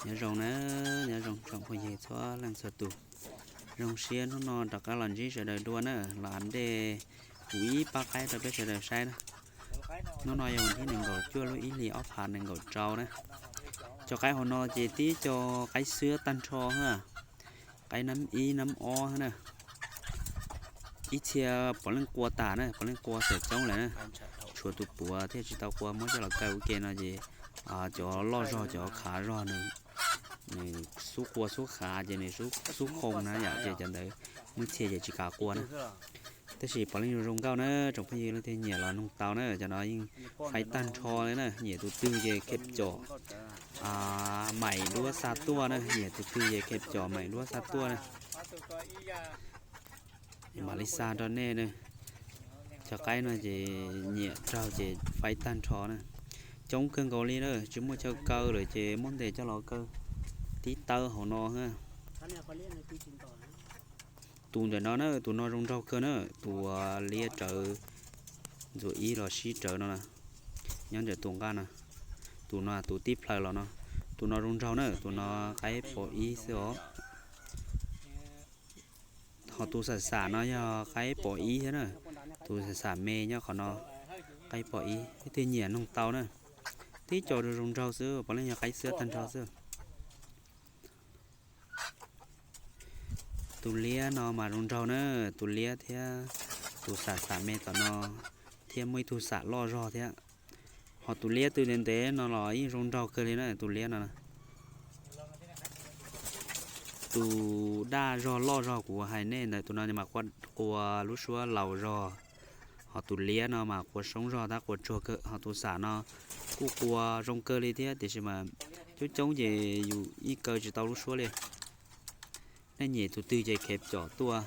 Nyob zoo na, nyob zoo tsoom phooj ywg txhua leej txhua tus. Zoo siab hnub no rov qab los ntsib sawv daws dua na, los ua ntej kuv ib pab qaib rau peb sawv daws saib na. Hnub no yog vas thib nees nkaum cuaj lub ib hlis ob phav nees nkaum rau na. Cov qaib hauv no ces tib co qaib xwab tag nrho na, qaib nab ib nab ob na. Ib txhia puav leej qua tas na, puav leej qua xwm coob lawm na. Tshuav tus puav thiaj tsis tau qua, muab coj los kaw ua ke no ces cov loj zog cov khav zog nws, nws xub qua xub khav ces nws xub qoo na yom, ces cov ntawd muaj ib txhia ces tsis kam qua na. Tab sis puav leej zoo zoo nkauj na, tsoom phooj ywg leej twg nyiam los noog tau na, cov no yeej faib tag nrho li na, nyiam tus twg ces khev com maim duab xa tuaj na, nyiam tus twg ces khev com maim duab xa tuaj na. Mam li xa rau nej na. Cov qaib no ces nyiam raug ces faib tag nrho na. Coob kawg nkaus li na, tsis muaj chaw kaw lawm ces muab ntes coj los kaw tib tawb hauv no na. Tus ntawm no na, tus no zoo nraug kawg na, tus liab rawv ntxuam ib los sib rawv no na, nyob ntawm tus nqaj no. Tus no tus tib plhaws los no, tus no zoo nraug na, tus no qaib pom ib xwb os. Ho tus xam xam no yog qaib pom ib thiab na, tus xam xam me nyob qhov no, qaib pom ib. Leej twg nyiam noog tau na, tib co zoo zoo nraug xwb, puav leej yog qaib xwab tag nrho xwb. Tus liab no mas zoo nraug na, tus liab thiab tus xam xam me tom no, thiab muaj ib tug xam loj zog thiab. Ho tus liab twg ntev ntev no los yeej zoo nraug kawg li na, tus liab no. Tus daj zog loj zog kuv hais nej ntawm tus no mas qua lub suab laus zog, ho tus liab no mas qua soob zog tab qua tsuag kawg, ho tus xam no kuj qua zoo kawg li thiab, tiam sis mas coob coob ces yus ib kaw tsis tau lub suab li. Nej nyiam tus twg ces khev com tuaj.